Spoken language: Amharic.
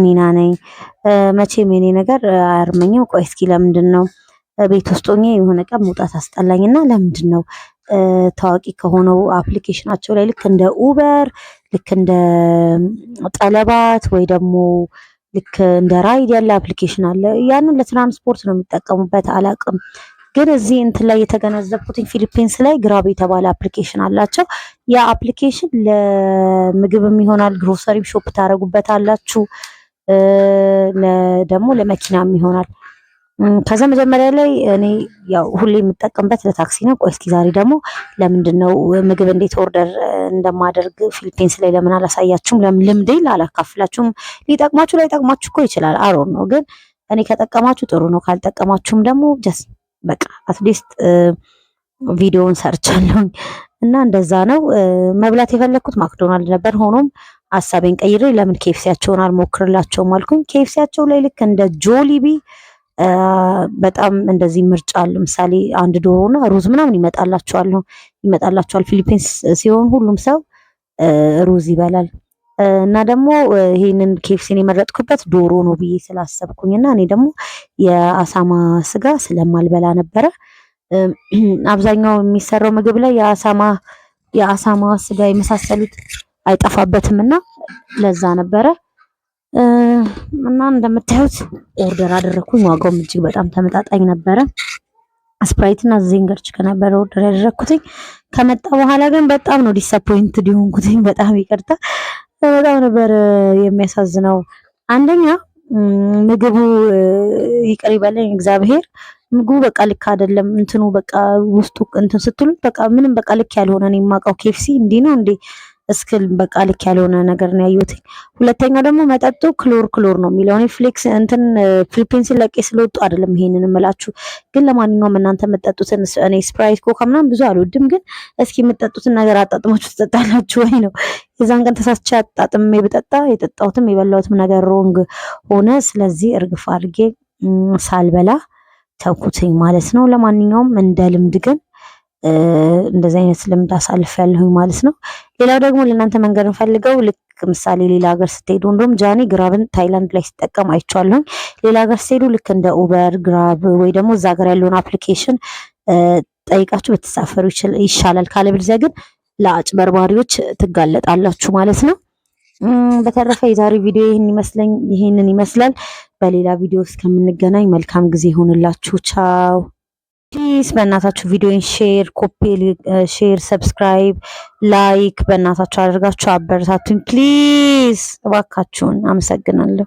ኒና ነኝ። መቼም የኔ ነገር አያርመኝም። ቆይ እስኪ ለምንድን ነው ቤት ውስጥ ሆኜ የሆነ ቀን መውጣት አስጠላኝና ለምንድን ነው ታዋቂ ከሆነው application ኣቸው ላይ ልክ እንደ Uber፣ ልክ እንደ ጠለባት ወይ ደግሞ ልክ እንደ Ride ያለ application አለ። ያንን ለትራንስፖርት ነው የሚጠቀሙበት። አላቅም፣ ግን እዚህ እንትን ላይ የተገነዘብኩትኝ ፊሊፒንስ ላይ Grab የተባለ application አላቸው። ያ application ለምግብም ይሆናል፣ grocery shop ታደርጉበት አላችሁ፣ ደግሞ ለመኪናም ይሆናል። ከዛ መጀመሪያ ላይ እኔ ያው ሁሌ የምጠቀምበት ለታክሲ ነው። ቆይ እስኪ ዛሬ ደግሞ ለምንድን ነው ምግብ እንዴት order እንደማደርግ ፊሊፒንስ ላይ ለምን አላሳያችሁም? ለምን ልምዴ ላላካፍላችሁም? ሊጠቅማችሁ ላይጠቅማችሁ እኮ ይችላል። አሮን ነው፣ ግን እኔ ከጠቀማችሁ ጥሩ ነው፣ ካልጠቀማችሁም ደግሞ just በቃ at least ቪዲዮውን ሰርቻለሁኝ እና እንደዛ ነው። መብላት የፈለግኩት McDonald ነበር። ሆኖም ሀሳቤን ቀይሬ ለምን KFC ያቸውን አልሞክርላቸውም አልኩኝ። KFC ያቸው ላይ ልክ እንደ Jollibee በጣም እንደዚህ ምርጫ አለ። ለምሳሌ አንድ ዶሮና ሩዝ ምናምን ይመጣላችኋል። ፊሊፒንስ ሲሆን ሁሉም ሰው ሩዝ ይበላል። እና ደግሞ ይሄንን KFC ን የመረጥኩበት ዶሮ ነው ብዬ ስላሰብኩኝ እና እኔ ደግሞ የአሳማ ስጋ ስለማልበላ ነበረ። አብዛኛው የሚሰራው ምግብ ላይ የአሳማ ስጋ የመሳሰሉት አይጠፋበትም እና ለዛ ነበረ። እና እንደምታዩት order አደረኩኝ። ዋጋውም እጅግ በጣም ተመጣጣኝ ነበረ። Sprite እና Zinger chicken ነበረ order ያደረኩትኝ። ከመጣ በኋላ ግን በጣም ነው disappointed የሆንኩትኝ። በጣም ይቅርታ፣ በጣም ነበር የሚያሳዝነው። አንደኛ ምግቡ፣ ይቅር ይበለኝ እግዚአብሔር፣ ምግቡ በቃ ልክ አይደለም። እንትኑ በቃ ውስጡ እንትን ስትሉት በቃ ምንም በቃ ልክ ያልሆነ፣ እኔ የማውቀው KFC እንዲህ ነው እንዴ እስክል በቃ ልክ ያልሆነ ነገር ነው ያየሁት። ሁለተኛው ደግሞ መጠጡ ክሎር ክሎር ነው የሚለው። እኔ ፍሌክስ እንትን ፊሊፒንስን ለቄ ስለወጡ አይደለም ይሄንን እምላችሁ፣ ግን ለማንኛውም እናንተ የምትጠጡትን፣ እኔ Sprite፣ ኮካ ምናምን ብዙ አልወድም፣ ግን እስኪ የምትጠጡትን ነገር አጣጥማችሁ ትጠጣላችሁ ወይ ነው። የዛን ቀን ተሳስቼ አጣጥሜ ብጠጣ የጠጣሁትም የበላሁትም ነገር wrong ሆነ። ስለዚህ እርግፍ አድርጌ ሳልበላ ተውኩትኝ ማለት ነው። ለማንኛውም እንደ ልምድ ግን እንደዚህ አይነት ልምድ አሳልፌያለሁኝ ማለት ነው። ሌላው ደግሞ ለእናንተ መንገር እንፈልገው፣ ልክ ምሳሌ ሌላ ሀገር ስትሄዱ፣ እንደውም ጃኒ Grab ን ታይላንድ ላይ ሲጠቀም አይቼዋለሁኝ። ሌላ ሀገር ስትሄዱ ልክ እንደ Uber፣ Grab ወይ ደግሞ እዛ ሀገር ያለውን application ጠይቃችሁ ብትሳፈሩ ይሻላል። ካለበለዚያ ግን ለአጭበርባሪዎች ትጋለጣላችሁ ማለት ነው። በተረፈ የዛሬ ቪዲዮ ይህንን ይመስላል። በሌላ ቪዲዮ እስከምንገናኝ መልካም ጊዜ ይሁንላችሁ። ቻው። Please በእናታችሁ ቪዲዮን share፣ copy፣ share፣ subscribe፣ like በእናታችሁ አድርጋችሁ አበረታቱኝ please እባካችሁን። አመሰግናለሁ።